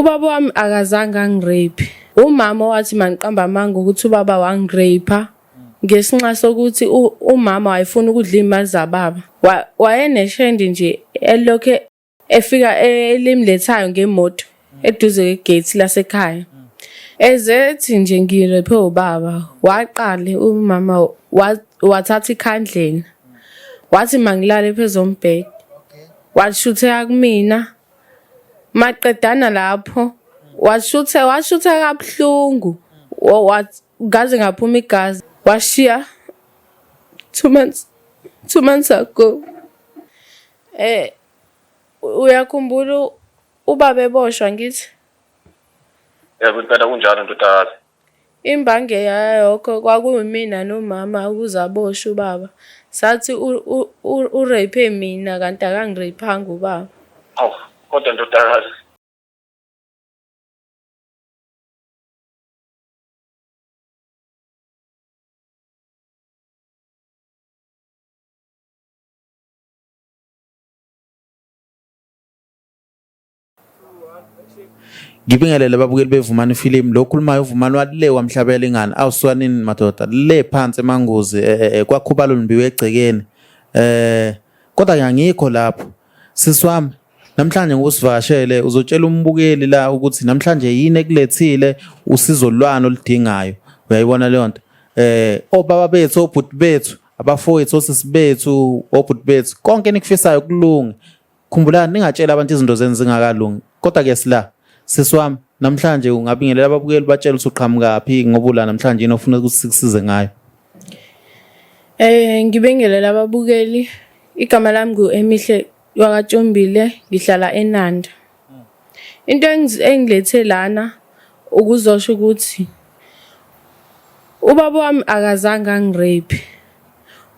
Ubaba wami akazange angirape. Umama wathi mangiqamba amanga ukuthi ubaba wangirape ngesinxa sokuthi umama wayefuna ukudla iy'mali zababa. Wayeneshendi nje elokhe efika elimlethayo ngemoto eduze kwegethi lasekhaya. Ezethi nje ngirephe ubaba, waqale umama wathatha ikhandlela wathi mangilale phezu kombhede. Washutheka kumina Maqedana lapho washutha washutha kabuhlungu ngaze ngaphuma igazi washiya 2 months ago. Uyakhumbula ubaba eboshwa ngithi? Yebo impela kunjalo ndodakazi. Imbangela yalokho kwakuyimina nomama ukuze aboshwe ubaba. Sathi u-rape mina kanti akangi-rape-anga ubaba. Hawu, kodwa ndodakazi. Ngibingelele ababukeli beVumani Film lo okhulumayo uVumani wale wamhlabelingana awusuka nini madoda le phansi emanguzi eh, eh, eh, kwakhubalo limbiwe egcekeni eh kodwa ke angikho lapho sisi wami namhlanje ngokusivakashele uzotshela umbukeli la ukuthi namhlanje yini ekulethile usizo lwani oludingayo uyayibona leyo nto eh obaba bethu obhuti bethu abafowethu osisi bethu obhuti bethu konke enikufisayo kulunge Khumbulani ningatsheli abantu izinto zenu zingakalungi. Kodwa ke sila sisi wami namhlanje ungabingelela ababukeli batshela ukuthi uqhamukaphi ngoba ula namhlanje yini ofuna ukuthi sikusize ngayo. Ngibingelela ababukeli. Igama lami ngu-Emihle wakaTshombile, ngihlala eNanda. Into engilethe lana ukuzosho ukuthi ubaba wami akazange angirape.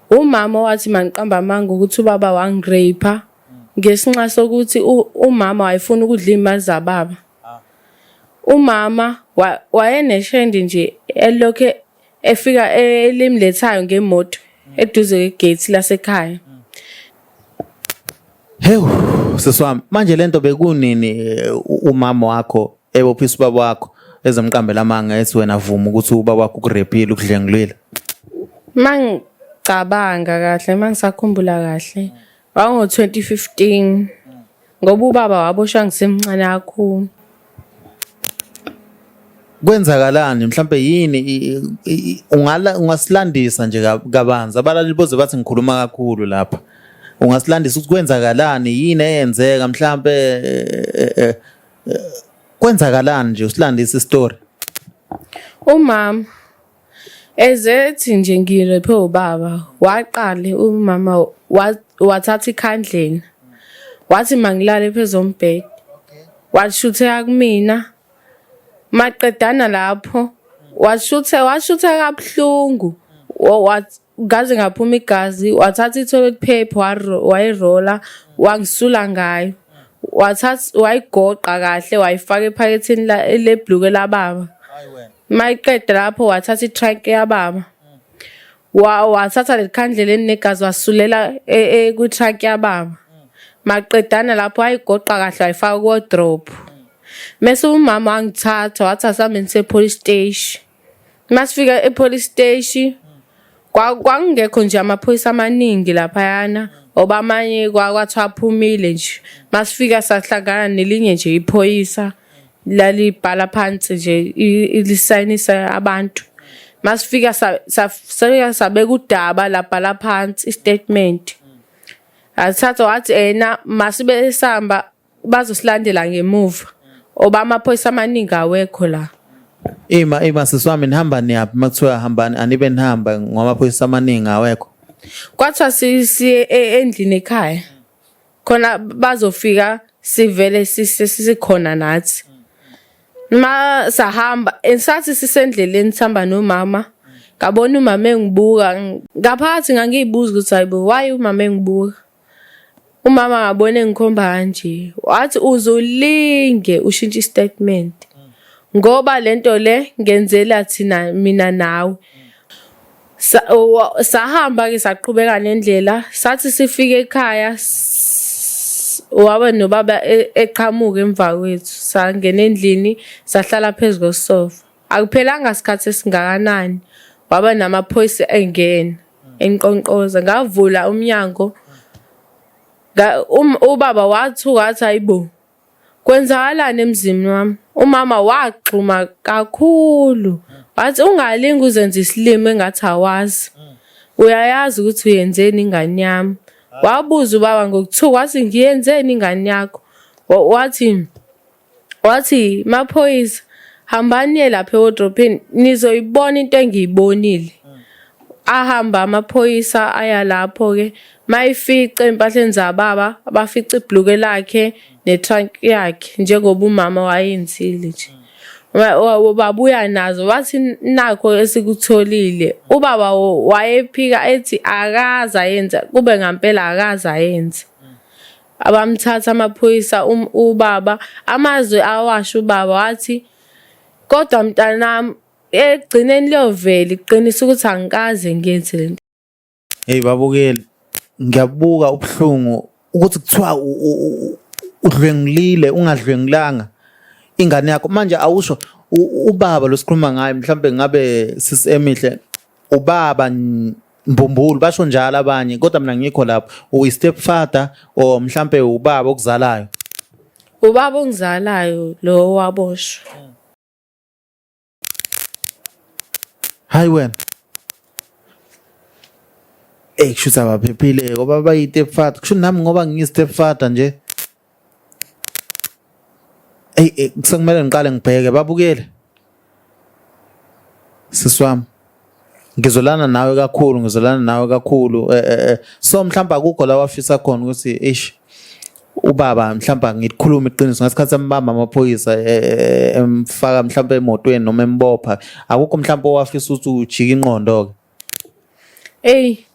Umama wathi mangiqamba amanga ukuthi ubaba wangirape ngesinxa sokuthi umama wayefuna ukudla iy'mali zababa. Umama wayeneshendi nje elokhe efika elimlethayo ngemoto eduze kwegethi lasekhaya. Hewu sisi wami manje lento bekunini umama wakho ebophisa ubaba wakho ezemqambela amanga ethi wena vuma ukuthi ubaba wakho ukurepile ukudlengulile? Mangicabanga kahle, mangisakhumbula kahle, kwakungo-2015 ngoba ubaba waboshwa ngisemncane kakhulu. Kwenzakalani mhlambe yini ungala ungasilandisa nje kabanzi abalaleli boze bathi ngikhuluma kakhulu lapha ungasilandisa ukuthi kwenzakalani yini eyenzeka mhlambe eh, eh, eh, kwenzakalani nje usilandise isitori. Umama ezethi nje ngirephe ubaba waqale umama wathatha ikhandlela wathi mangilale phezu kombhede washutheka kumina maqedana lapho washutha washutha kabuhlungu ngaze ngaphuma igazi wathatha i-toilet paper wayirola wangisula ngayo wathatha wayigoqa kahle wayifaka ephaketheni lebhluke lababa. Mayiqeda lapho wathatha i-trunk yababa wathatha leli khandlela elinegazi wasulela e, e, kwi-trunk yababa. Maqedana lapho wayigoqa kahle wayifaka ku-wardrobe. Mese umama wangithatha wathi asihambe nise-police station. Masifika e-police station kwakungekho nje amaphoyisa amaningi laphayana ngoba amanye kwathiwa aphumile nje. Masifika sahlangana nelinye nje iphoyisa lalibhala phansi nje lisayinisa abantu. Masifika safika sabeka udaba labhala phansi i-statement. Athatha wathi ena masibe sihamba bazosilandela ngemuva oba amaphoyisa amaningi awekho la. Ima ima sisi wami nihamba niyaphi uma kuthiwa hambani anibe nihamba ngoba amaphoyisa amaningi awekho. Kwathiwa siye endlini ekhaya khona bazofika sivele sikhona nathi. Ma sahamba ensathi sisendleleni sihamba nomama ngabona umama engibuka ngaphakathi ngangiyibuza ukuthi hayibo why umama engibuka. Umama ngabona engikhomba kanje wathi uzulinge ushintshe istatement ngoba lento le ngenzela thina mina nawe. Sahamba ke saqhubeka nendlela sathi sifike ekhaya Waba nobaba eqhamuka emva kwethu, sangena endlini sahlala phezu kwesofa. Akuphelanga sikhathi esingakanani waba namaphoyisa engena enqonqoza. Ngavula umnyango ubaba wathuka wathi hayibo. Kwenzakalani emzini wami? Umama wagxuma kakhulu wathi ungalingi uzenze isilima engathi awazi. Uyayazi ukuthi uyenzeni ingane yami. Wabuza ubaba ngokuthuka wathi ngiyenzeni ingane yakho? Wathi wathi maphoyisa hambani niye lapha ewodrophini nizoyibona into engiyibonile. Ahamba amaphoyisa aya lapho-ke mayifice ey'mpahleni zababa bafice ibhuluke lakhe ne-trunk yakhe njengoba umama wayenzile nje. Babuya nazo bathi nakho esikutholile. Ubaba wayephika ethi akaze ayenza kube ngampela akaze ayenze. Abamthatha amaphoyisa um, ubaba amazwi awasho ubaba wathi kodwa mntanami ekugcineni liyovela iqiniso ukuthi angikaze ngiyenze lento. Hey babukeli, ngiyabuka ubuhlungu ukuthi kuthiwa udlwengulile ungadlwengulanga ingane yakho. Manje awusho ubaba lo sikhuluma ngaye mhlambe ngabe sisi Emihle ubaba mbumbulu basho njalo abanye kodwa mina ngikho lapho uyi step father or mhlambe ubaba okuzalayo. Ubaba ongizalayo lo waboshwa. Hayi wena. Ey kushuthi abaphephile ngoba bayi-step father. Kusho nami ngoba ngiyi-step father nje. Ey eh, sekumele ngiqale ngibheke babukele. Sisi wami. Ngizolana nawe kakhulu, ngizolana nawe kakhulu. Eh, eh, eh. So mhlawumbe akukho la wafisa khona ukuthi eish ubaba mhlawumbe ngilikhuluma iqiniso ngasikhathi embamba amaphoyisa eh, eh, emfaka mhlawumbe emotweni noma embopha akukho mhlawumbe owafisa ukuthi ujike inqondo ke. Eyi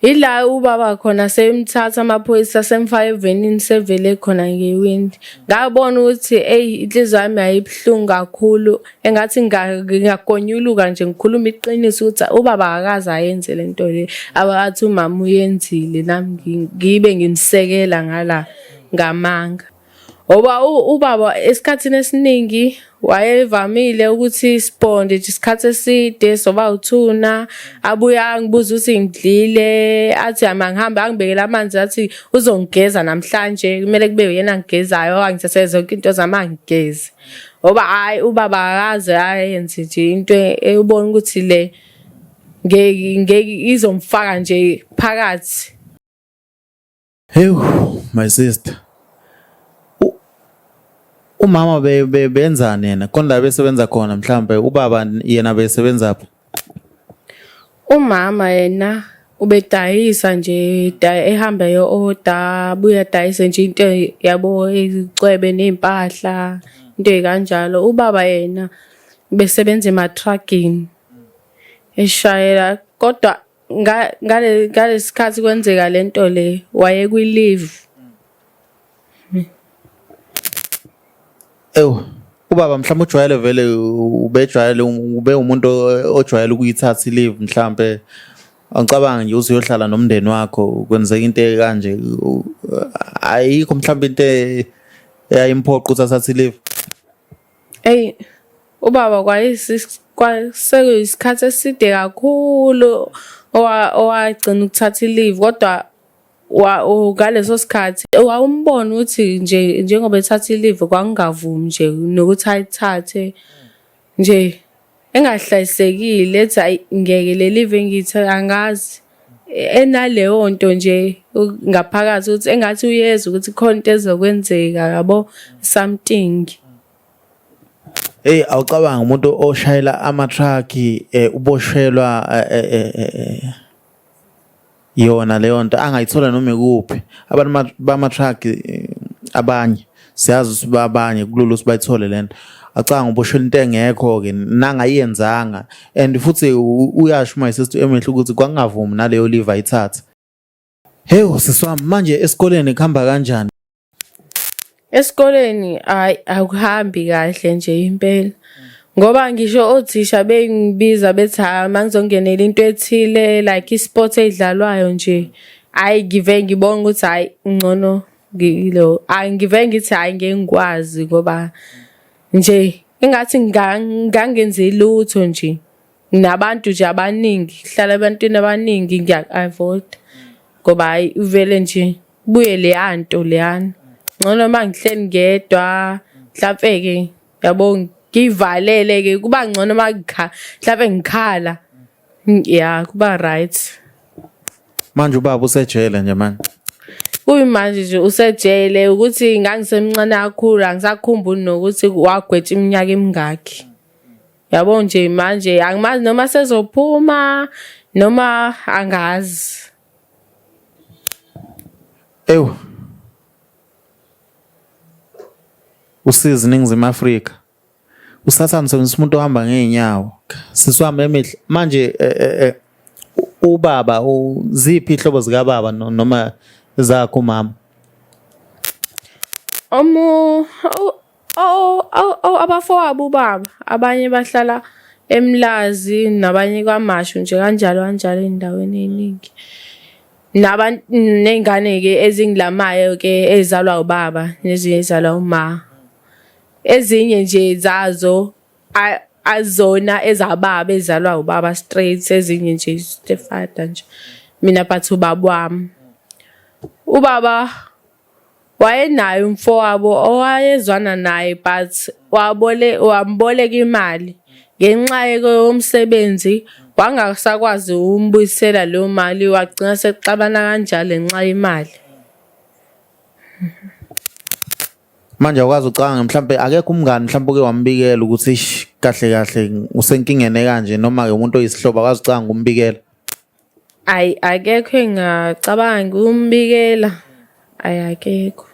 Ila ubaba khona semthatha amaphoyisa semfaka evenini sevele khona ngewindi. Ngabona ukuthi eyi inhliziyo yami yayibuhlungu kakhulu engathi ngingagonyuluka nje ngikhulume iqiniso ukuthi ubaba akakaze ayenze le nto le abathi umama uyenzile nami ngibe ngimsekela ngala ngamanga. Ngoba ubaba esikhathini esiningi wayevamile ukuthi sibonde nje isikhathi eside soba uthuna abuye angibuze ukuthi ngidlile athi mangihambe angibekele amanzi athi uzongigeza namhlanje kumele kube uyena angigezayo angithathele zonke into zami angigeze. Ngoba hhayi ubaba akaze ayenze nje into ebona ukuthi le ngeke ngeke izomfaka nje phakathi. Hewu my sister. Umama be benzani yena? Khona la besebenza khona mhlambe ubaba yena besebenza phi? Umama yena ubedayisa nje ehamba eyo-oda abuye adayise nje into yabo izicwebe ney'mpahla into ey'kanjalo. Ubaba yena ubesebenza ematragini eshayela kodwa ngalesikhathi kwenzeka lento le waye kwi-leave. Ewu ubaba mhlawumbe ujwayele vele ubejwayele ube umuntu ojwayele ukuyithatha i-leave mhlambe angicabanga nje uze uyohlala nomndeni wakho kwenzeka into ekanje ayikho mhlawumbe into eyayimphoqa ukuthi athathe i-leave. Eyi ubaba kwasekuyisikhathi eside kakhulu owagcina ukuthatha i-leave kodwa ngaleso sikhathi wawumbona ukuthi nje njengoba ethatha i-leave kwakungavumi nje nokuthi ayithathe nje engahlalisekile ethi ayi ngeke le leave engiyithathe angazi enaleyo nto nje ngaphakathi ukuthi engathi uyezwa ukuthi khona into ezokwenzeka yabo something. Hey awucabanga umuntu oshayela ama-truck eh uboshelwa eh, eh, eh, eh yona leyo nto angayithola noma ikuphi abantu bama-truck abanye siyazi ukuthi babanye kulula ukuthi bayithole lento acanga uboshelwa into engekho-ke nangayiyenzanga and futhi uyasho my sister Emihle ukuthi kwakungavumi naleyo leave ayithathe. Hewu sisi wami manje esikoleni kuhamba kanjani? Esikoleni hhayi akuhambi kahle nje impela. Ngoba ngisho othisha bengibiza bethi hhayi mangizongenela into ethile like i-sport ey'dlalwayo nje, hhayi ngive ngibone ukuthi hhayi ngcono. Ngilo ngivele ngithi hhayi ngeke ngikwazi ngoba nje engathi ngangenzi lutho nje. Nabantu nje abaningi, ngihlala ebantwini abaningi ngiya-avoid-a ngoba hhayi uvele nje kubuye leya nto leyana. Ngcono uma ngihleli ngedwa mhlampe-ke yabo ngiyivalele-ke kuba ngcono uma mhlampe ngikhala. Ya kuba right. Manje ubaba usejele nje manje. Kuyimanje nje usejele ukuthi ngangisemncane kakhulu angisakhumbuli nokuthi wagwetshwa iminyaka emingakhi. Yabo nje manje angimazi noma sezophuma noma angazi. Ewu. Usizi Ningizimu Afrika. Usathane usebenzisa umuntu ohamba ngey'nyawo. Sisi wami emihle manje eh, eh, eh, ubaba ziphi iy'hlobo zikababa noma zakho umama? Omu abafowabo ubaba abanye bahlala eMlazi nabanye KwaMashu nje kanjalo kanjalo ey'ndaweni ey'ningi. Ney'ngane-ke ezingilamayo-ke ey'zalwa ubaba nezinye ey'zalwa uma. Ezinye nje zazo azona ezababa ezalwa ubaba straight ezinye nje stepfather nje. Mina but ubaba wami. Ubaba wayenaye umfowabo owayezwana naye but wabole wamboleka imali ngenxa yomsebenzi wangasakwazi ukumbuyisela leyo mali wagcina sexabana kanjalo ngenxa yemali. Manje awukwazi ucabanga mhlampe akekho umngani mhlampe oke wambikela ukuthi ish kahle kahle usenkingeni ekanje noma-ke umuntu oyisihlobo akwazi ucabanga ukumbikela. Ayi akekho engingacabanga ukumbikela. Ayi akekho.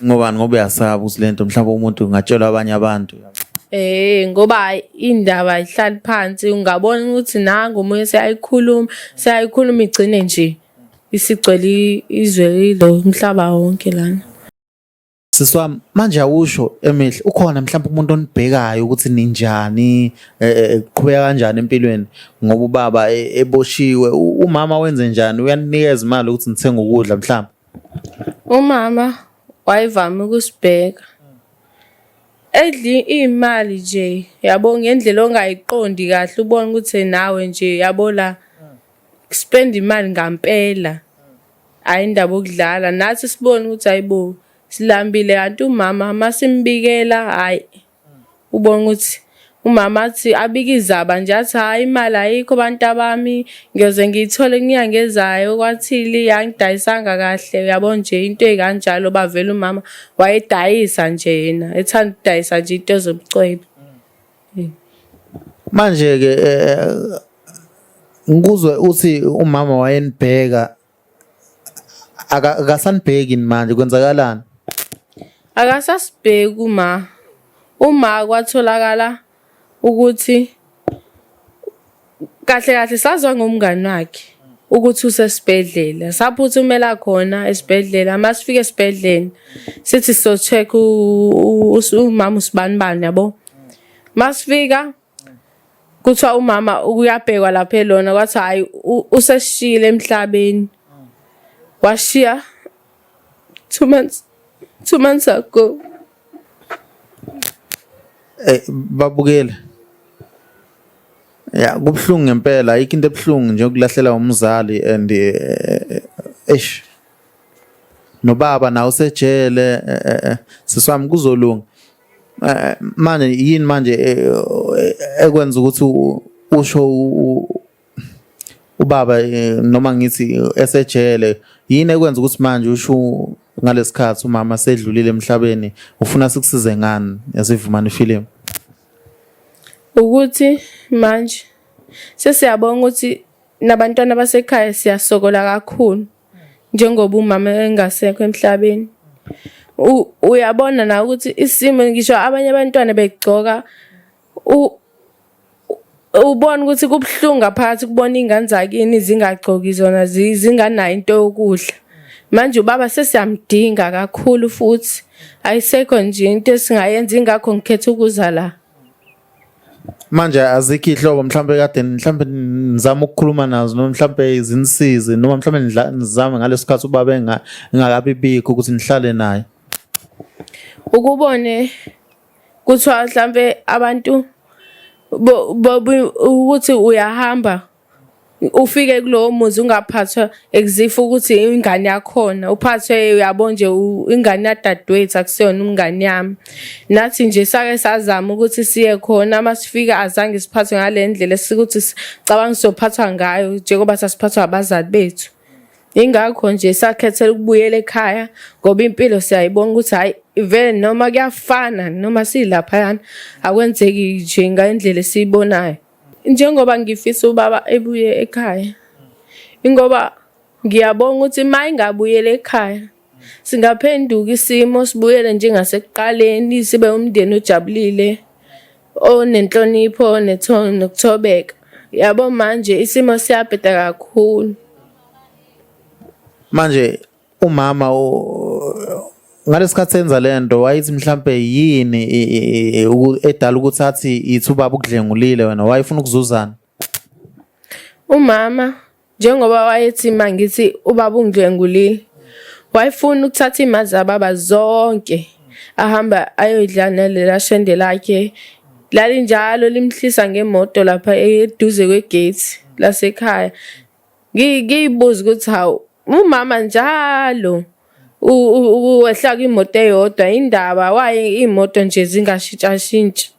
Ngobani ngoba uyasaba ukuthi lento mhlawumbe umuntu ungatshelwa abanye abantu. Eh ngoba hhayi indaba ayihlali phansi ungabona ukuthi nangu omunye seyayikhuluma seyayikhuluma igcine nje isigcwele izwe lo umhlaba wonke lana. Sisi wami manje awusho Emihle ukhona mhlawumbe umuntu onibhekayo ukuthi ninjani eh, eh, eh, qhubeka kanjani empilweni ngoba ubaba eboshiwe umama wenze njani uyaninikeza imali ukuthi nithenge ukudla mhlawumbe. Umama wayevame ukusibheka edla iy'mali nje yabo ngendlela ongayiqondi kahle ubone ukuthi nawe nje yabo la spend imali ngampela. Hhayi indaba yokudlala nathi sibone ukuthi hhayi bo silambile kanti umama masimbikela hhayi ubone ukuthi umama athi abike izaba nje athi hhayi imali ayikho bantabami ngiyoze ngiyithole kwinyanga ezayo kwathili angidayisanga kahle uyabo nje into ey'kanjalo bavele umama wayedayisa nje yena ethanda ukudayisa nje into ezobucwebe. Manje ke eh, ngikuzwe uthi umama wayenibheka akasanibheki manje kwenzakalani? Akasasibheki uma uma kwatholakala ukuthi kahle kahle sazwa ngomngani wakhe ukuthi usesibhedlela saphuthumela khona esibhedlela masifika esibhedlela sithi sizo-check umama usibanibani yabo masifika kuthiwa umama uyabhekwa lapha elona kwathi hhayi usesishiyile emhlabeni washiya 2 months 2 months ago. Eh babukele. Ya kubuhlungu ngempela ayikho into ebuhlungu nje ukulahlela umzali and eh, eish nobaba nawe usejele eh, eh, sisi wami kuzolunga. Manje yini manje ekwenza ukuthi usho ubaba noma ngithi esejele yini ekwenza ukuthi manje usho ngalesikhathi umama sedlulile emhlabeni ufuna sikusize ngani esivumana ifilimu? Ukuthi manje sesiyabona ukuthi nabantwana basekhaya siyasokola kakhulu njengoba umama engasekho emhlabeni. Uyabona na ukuthi isimo ngisho abanye abantwana begcoka ubona ukuthi kubuhlungu ngaphakathi kubona iy'ngane zakini zingagcoki zona zinganayo into yokudla. Manje ubaba sesiyamdinga kakhulu futhi ayisekho nje into esingayenza ingakho ngikhetha ukuza la. Manje azikho iy'hlobo mhlawumbe kade mhlawumbe nizama ukukhuluma nazo noma mhlawumbe zinisize noma mhlawumbe nizame ngaleso sikhathi ubaba engakabi bikho ukuthi nihlale naye. Ukubone kuthiwa mhlampe abantu ukuthi uyahamba ufike kulowo muzi ungaphathwa exif ukuthi ingane yakhona uphathwe uyabo nje ingane yadadewethu akusiyona umngane yami. Nathi nje sake sazama ukuthi siye khona uma sifika azange siphathwe ngale ndlela esikuthi sicabanga siyophathwa ngayo njengoba sasiphathwa abazali bethu. Ingakho nje sakhethela ukubuyela ekhaya ngoba impilo siyayibona ukuthi hhayi vele noma kuyafana noma silaphayana akwenzeki nje ngendlela esiyibonayo. Njengoba ngifisa ubaba ebuye ekhaya, ingoba ngiyabonga ukuthi uma engabuyela ekhaya singaphenduka isimo sibuyele njengasekuqaleni sibe umndeni ojabulile onenhlonipho nokuthobeka. Yabo manje isimo siyabheda kakhulu. Manje umama ngalesikhathi enza lento wayethi mhlambe yini edala ukuthi athi ithi ubaba ukudlengulile wena wayefuna ukuzuzana? Umama njengoba wayethi mangithi ubaba ungidlwengulile wayefuna ukuthatha iy'mali zababa zonke ahamba ayoyidla nalela shende lakhe lalinjalo limhlisa ngemoto lapha eduze kwegethi lasekhaya. Ngiyibuza ukuthi hawu umama njalo wehla kwimoto eyodwa indaba waye iy'moto nje zingashintshashintshi.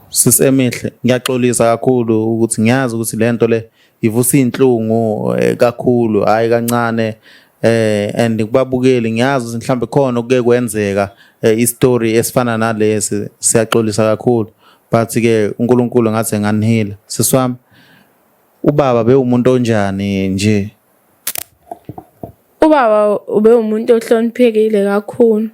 Sisi Emihle, ngiyaxolisa kakhulu ukuthi ngiyazi ukuthi le nto le ivusa iy'nhlungu kakhulu, hhayi kancane and kubabukeli ngiyazi ukuthi mhlawumbe khona okuke kwenzeka isitori esifana nalesi, siyaxolisa kakhulu. But-ke uNkulunkulu ngathi enganihila. Sisi wami, ubaba bewumuntu onjani nje? Ubaba ubewumuntu ohloniphekile kakhulu.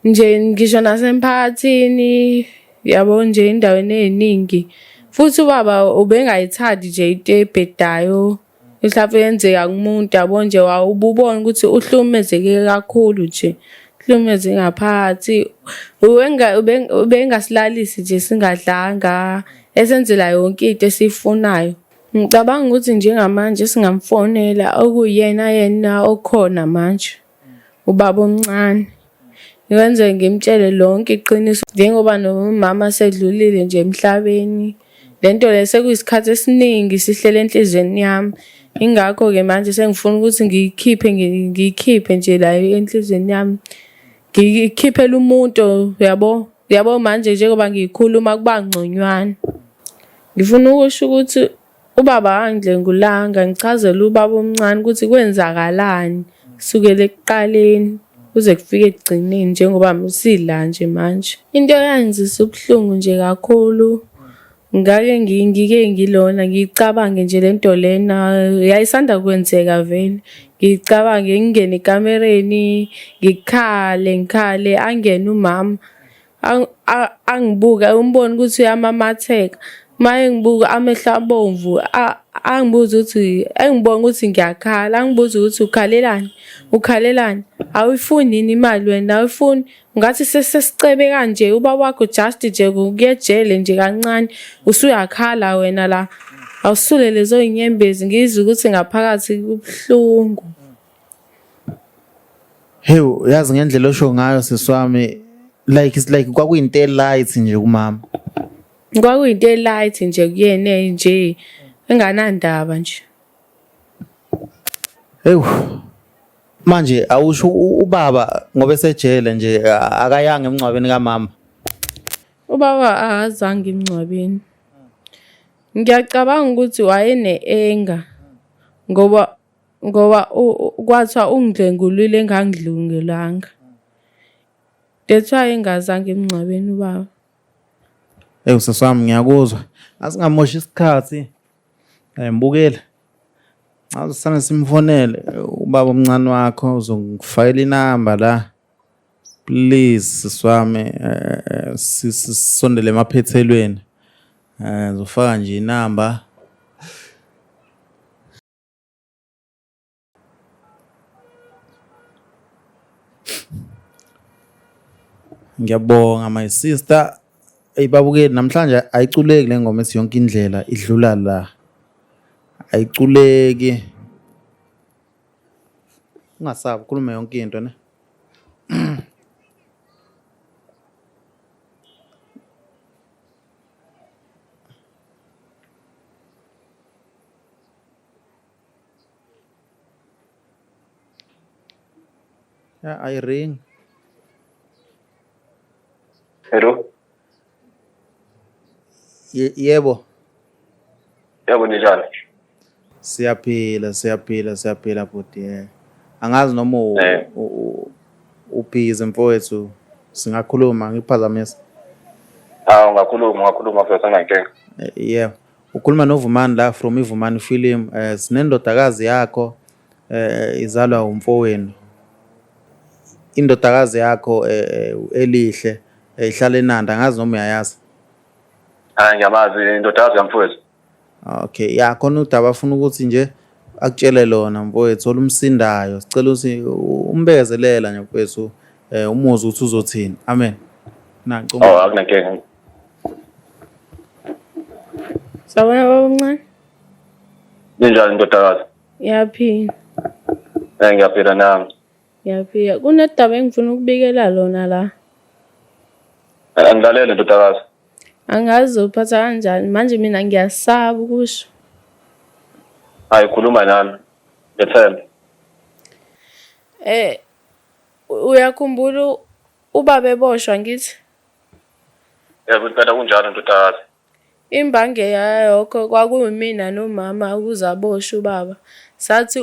Nje ngisho nasemphakathini yabo nje endaweni ey'ningi. Futhi ubaba ubengayithandi nje into ebhedayo mhlampe yenzeka kumuntu yabo nje wawububona ukuthi uhlukumezeke kakhulu nje. Uhlukumeze ngaphakathi. Ubengasilalisi nje singadlanga, esenzela yonke into esiyifunayo. Ngicabanga ukuthi njengamanje singamfonela okuyena yena okhona manje. Ubaba omncane. Ngikwenze ngimtshele lonke iqiniso njengoba nomama sedlulile nje emhlabeni. Le nto le sekuyisikhathi esiningi sihlele enhliziyweni yami. Ingakho-ke manje sengifuna ukuthi ngiyikhiphe ngiyikhiphe nje la enhliziyweni yami. Ngiyikhiphele umuntu uyabo? Uyabo manje njengoba ngiyikhuluma kuba ngconywana. Ngifuna ukusho ukuthi Ubaba akangidlwengulanga, ngichazele ubaba omncane ukuthi kwenzakalani kusukela ekuqaleni kuze kufike ekugcineni njengoba sila nje manje. Into eyangizwisa ubuhlungu nje kakhulu ngake ngike ngilona ngiyicabange nje le nto lena yayisanda kwenzeka vele. Ngiyicabange ngingene ekamereni ngikhale ngikhale angene umama. Angibuke umbone ukuthi uyamamatheka. Uma engibuka amehlo abomvu angibuze ukuthi, engibona ukuthi ngiyakhala, angibuze ukuthi ukhalelani, ukhalelani? Awuyifuni yini imali wena, awuyifuni? Ngathi sesicebe kanje ubaba wakho just nje ngokuya ejele nje kancane usuyakhala wena la. Awusule lezo y'nyembezi ngizwe ukuthi ngaphakathi kubuhlungu. Hewu, yazi ngendlela osho ngayo sisi wami like it's like kwakuyinto elight nje kumama. Kwakuyinto elight nje kuyena nje enganandaba nje. Hewu. Manje awusho ubaba ngoba esejele nje akayanga emngcwabeni kamama. Ubaba akazange emngcwabeni. Ngiyacabanga ukuthi wayene-anger ngoba Ngoba kwathiwa ungidlwengulile engangidlwengulanga. That's why engazange emngcwabeni ubaba. Ewu sisi wami ngiyakuzwa. Asingamoshi isikhathi. Eh mbukeli. Awusane simfonele ubaba omncane wakho uzongifakela inamba la. Please sisi wami eh, sisondele emaphethelweni. Eh ngizofaka nje inamba. Ngiyabonga my sister. Eyi babukeli namhlanje ayiculeki le ngoma ethi yonke indlela idlula la. Ayiculeki. Ungasabi ukhulume yonke into ne. Ya ayiringi. Hello. Yebo. Yebo ninjani? Siyaphila, siyaphila, siyaphila bhuti. Angazi noma ubhizi mfowethu, singakhuluma ngikuphazamisa. Ah, ungakhuluma, ungakhuluma mfowethu anginankinga. Yebo. Ukhuluma noVumani la from iVumani Film. Sinendodakazi yakho izalwa umfowenu. Indodakazi yakho Elihle ihlala eNanda, angazi noma uyayazi. Hayi ngiyamazi indodakazi kamfowethu. Okay, ya khona udaba afuna ukuthi nje akutshele lona mfowethu olumsindayo. Sicela ukuthi umbekezelela nje mfowethu, umuzwe ukuthi uzothini. Amen. Nanku. Oh, akunankinga. Sawubona baba omncane. Ninjani ndodakazi? Ngiyaphila. Ngiyaphila nami. Ngiyaphila. Kunedaba engifuna ukubikela lona la. Angilalele ndodakazi. Angazi uphatha kanjani. Manje mina ngiyasaba ukusho. Hayi khuluma nami. Ngethembe. Uyakhumbula ubaba eboshwa ngithi? Yebo impela kunjalo ndodakazi. Imbangela yalokho kwakuyimina nomama ukuze aboshwe ubaba. Sathi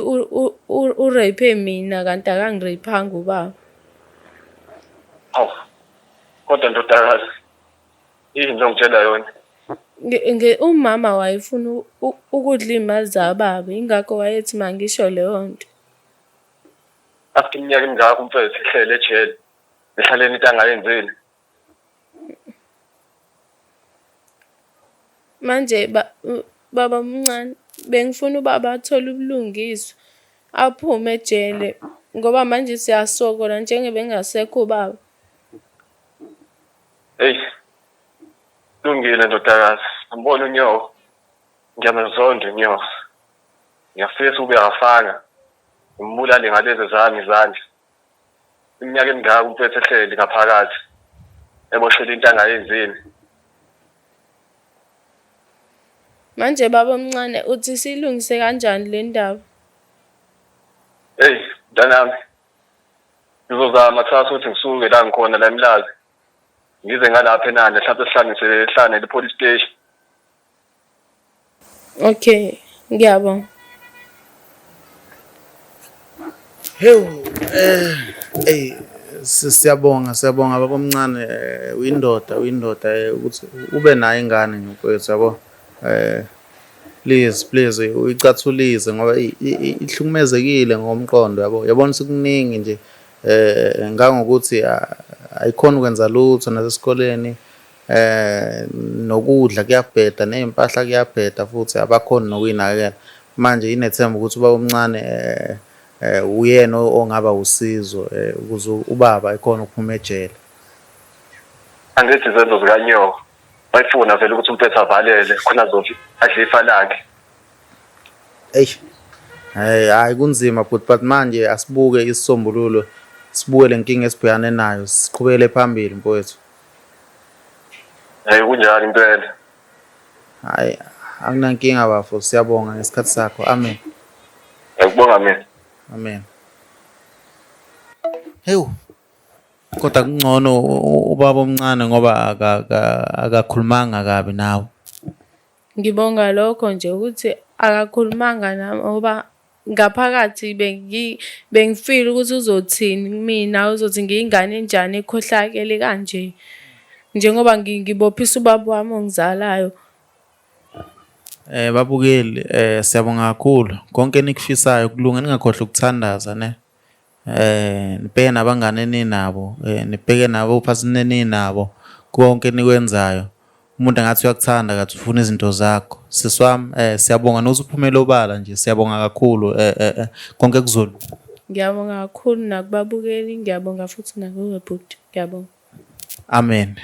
u-rape mina kanti akangi-rape-anga ubaba. Hawu, kodwa ndodakazi, yini nje ongitshela yona? Umama wayefuna ukudla iy'mali zababa, yingakho wayethi mangisho leyo nto. After iminyaka emingaka umfethu ehlele ejele, ehlaleni into angayenzile. Manje baba omncane, bengifuna ubaba athole ubulungiswa, aphume ejele ngoba manje siyasokola njengoba engasekho ubaba. Eyi, lungile ndodakazi, ngibona unyoko, ngiyamzonda unyoko. Ngiyafisa ube akafanga, ngimbulale ngalezi zami izandla. Iminyaka emingaka umfethu ehleli ngaphakathi eboshelwe into angayenzile. Manje baba omncane uthi siyilungise kanjani le ndaba? Eyi mntanami, ngizozama kusasa ukuthi ngisuke la ngikhona la eMlazi ngize ngalapha eNanda mhlawumbe sihlanganise hlane le-police station. Okay, ngiyabonga. Hewu, ey siyabonga siyabonga baba omncane uyindoda uyindoda ukuthi ube nayo ingane nje mfowethu yabo. Please please uyicathulise ngoba ihlukumezekile ngokomqondo yabo. Yabona sekuningi nje ngangokuthi ayikhoni ukwenza lutho nasesikoleni. Nokudla kuyabheda ney'mpahla kuyabheda futhi abakhoni nokuy'nakekela. Manje inethemba ukuthi ubaba omncane uyena ongaba usizo ukuze ubaba ekhone ukuphuma ejele. Angithi izenzo zikanyoko wayefuna vele ukuthi umpetha avalele khona azothi adle ifa lakhe. Eish. Hey, hayi kunzima bhuti but manje asibuke isisombululo sibuke le nkinga esibhekane nayo siqhubekele phambili mfowethu. Hey kunjalo impela. Hayi akunankinga bafo siyabonga ngesikhathi sakho. Amen. Ngiyakubonga mina. Amen. Hewu. Kodwa kungcono ubaba omncane ngoba akakhulumanga kabi nawe. Ngibonga lokho nje ukuthi akakhulumanga nami ngoba ngaphakathi bengifile ukuthi uzothini kumina, uzothi ngiyingane enjani ekhohlakele kanje. Njengoba ngibophisa ubaba wami ongizalayo. Babukeli siyabonga kakhulu konke enikufisayo kulunga ningakhohlwa ukuthandaza ne. Nibheke nabangani eninabo, nibheke nabo ophathini eninabo konke enikwenzayo. Umuntu angathi uyakuthanda kathi ufuna izinto zakho. Sisi wami siyabonga nokuthi uphumele obala nje siyabonga kakhulu konke kuzolunga. Ngiyabonga kakhulu nakubabukeli, ngiyabonga futhi nakuwe bhuti, ngiyabonga. Amen.